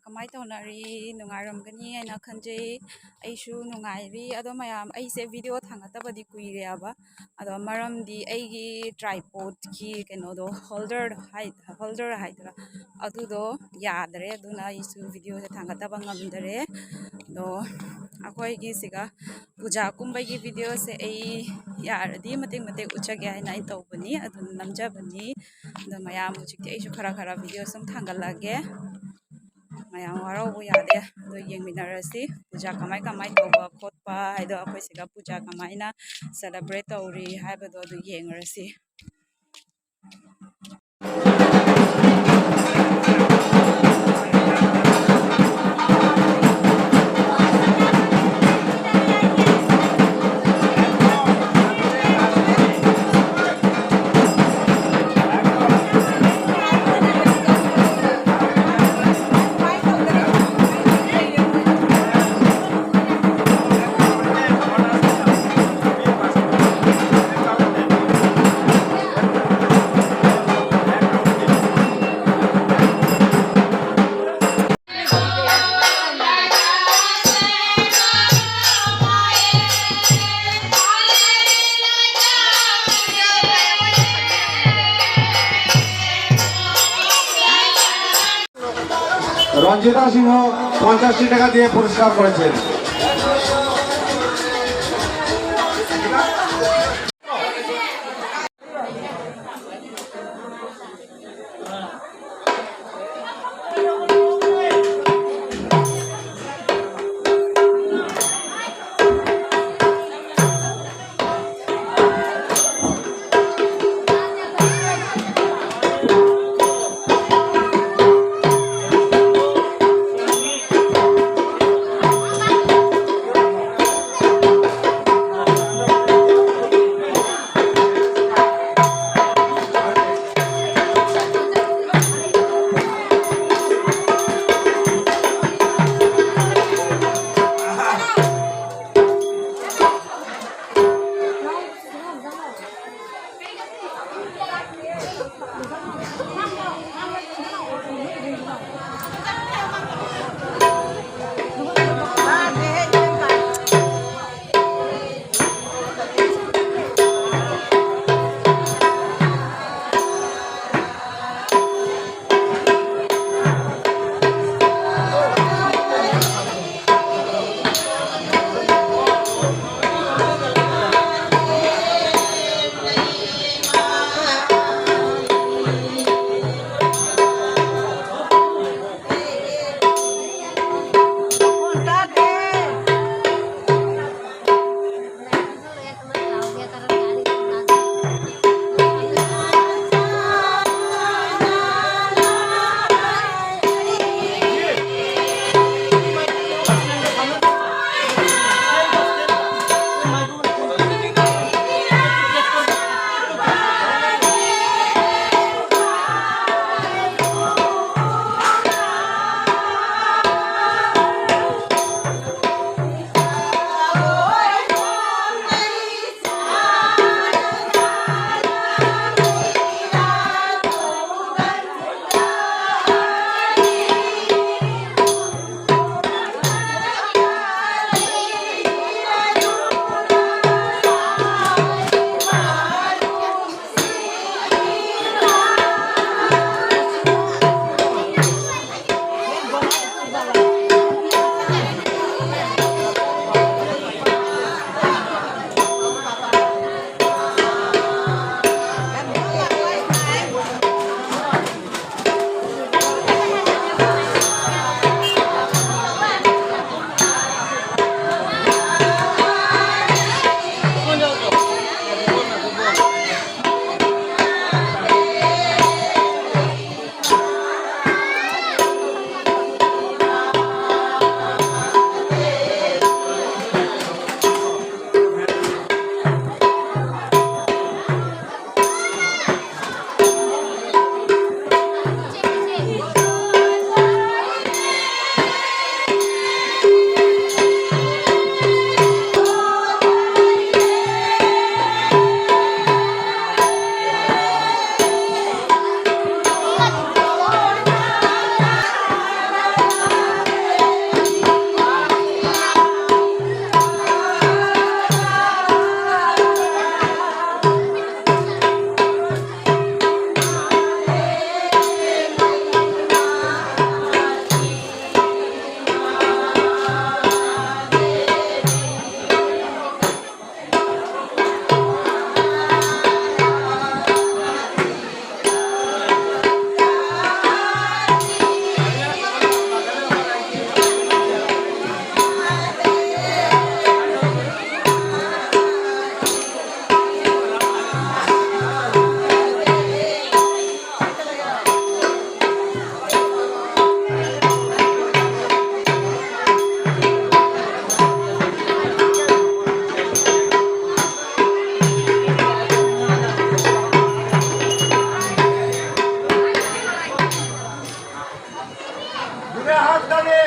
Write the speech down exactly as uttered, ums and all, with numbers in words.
ꯀꯃꯥꯏꯅ ꯇꯧꯅꯔꯤ? ꯅꯨꯡꯉꯥꯏꯔꯝꯒꯅꯤ ꯍꯥꯏꯅ ꯈꯟꯖꯩ꯫ ꯑꯩꯁꯨ ꯅꯨꯡꯉꯥꯏꯔꯤ꯫ ꯑꯗꯣ ꯃꯌꯥꯝ, ꯑꯩꯁꯦ ꯚꯤꯗꯤꯑꯣ ꯊꯥꯡꯒꯠꯇꯕꯗꯤ ꯀꯨꯏꯔꯦꯕ꯫ ꯑꯗꯣ ꯃꯔꯝꯗꯤ ꯑꯩꯒꯤ ꯇ꯭ꯔꯥꯏꯄꯣꯠꯀꯤ ꯀꯩꯅꯣꯗꯣ, ꯍꯣꯜꯗꯔ ꯍꯥꯏ-, ꯍꯣꯜꯗꯔ ꯍꯥꯏꯗꯣꯏꯔꯥ, ꯑꯗꯨꯗꯣ ꯌꯥꯗ꯭ꯔꯦ꯫ ꯑꯗꯨꯅ ꯑꯩꯁꯨ ꯚꯤꯗꯤꯑꯣꯁꯦ ꯊꯥꯡꯒꯠꯇꯕ ꯉꯝꯗꯔꯦ꯫ ꯑꯗꯣ ꯑꯩꯈꯣꯏꯒꯤ ꯁꯤꯒ ꯄꯨꯖꯥ ꯀꯨꯝꯕꯒꯤ ꯚꯤꯗꯤꯑꯣꯁꯦ ꯑꯩ ꯌꯥꯔꯗꯤ ꯃꯇꯦꯛ ꯃꯇꯦꯛ ꯎꯠꯆꯒꯦ ꯍꯥꯏꯅ ꯑꯩ ꯇꯧꯕꯅꯤ, ꯑꯗꯨꯅ ꯅꯝꯖꯕꯅꯤ꯫ ꯑꯗꯣ ꯃꯌꯥꯝ, ꯍꯧꯖꯤꯛꯇꯤ ꯑꯩꯁꯨ ꯈꯔ ꯈꯔ ꯚꯤꯗꯤꯑꯣ ꯁꯨꯝ ꯊꯥꯡꯒꯠꯂꯛꯑꯒꯦ꯫ ꯃꯌꯥꯝ ꯋꯥꯔꯧꯕ ꯌꯥꯗꯦ꯫ ꯑꯗꯣ ꯌꯦꯡꯃꯤꯟꯅꯔꯁꯤ, ꯄꯨꯖꯥ ꯀꯃꯥꯏ ꯀꯃꯥꯏ ꯇꯧꯕ ꯈꯣꯠꯄ ꯍꯥꯏꯗꯣ, ꯑꯩꯈꯣꯏ ꯁꯤꯗ ꯄꯨꯖꯥ ꯀꯃꯥꯏꯅ ꯁꯦꯂꯦꯕ꯭ꯔꯦꯠ ꯇꯧꯔꯤ ꯍꯥꯏꯕꯗꯣ ꯑꯗꯨ ꯌꯦꯡꯉꯨꯔꯁꯤ꯫ রঞ্জিতা সিংহ পঞ্চাশটি টাকা দিয়ে পুরস্কার করেছেন। ꯍꯥꯠꯀꯅꯤ꯫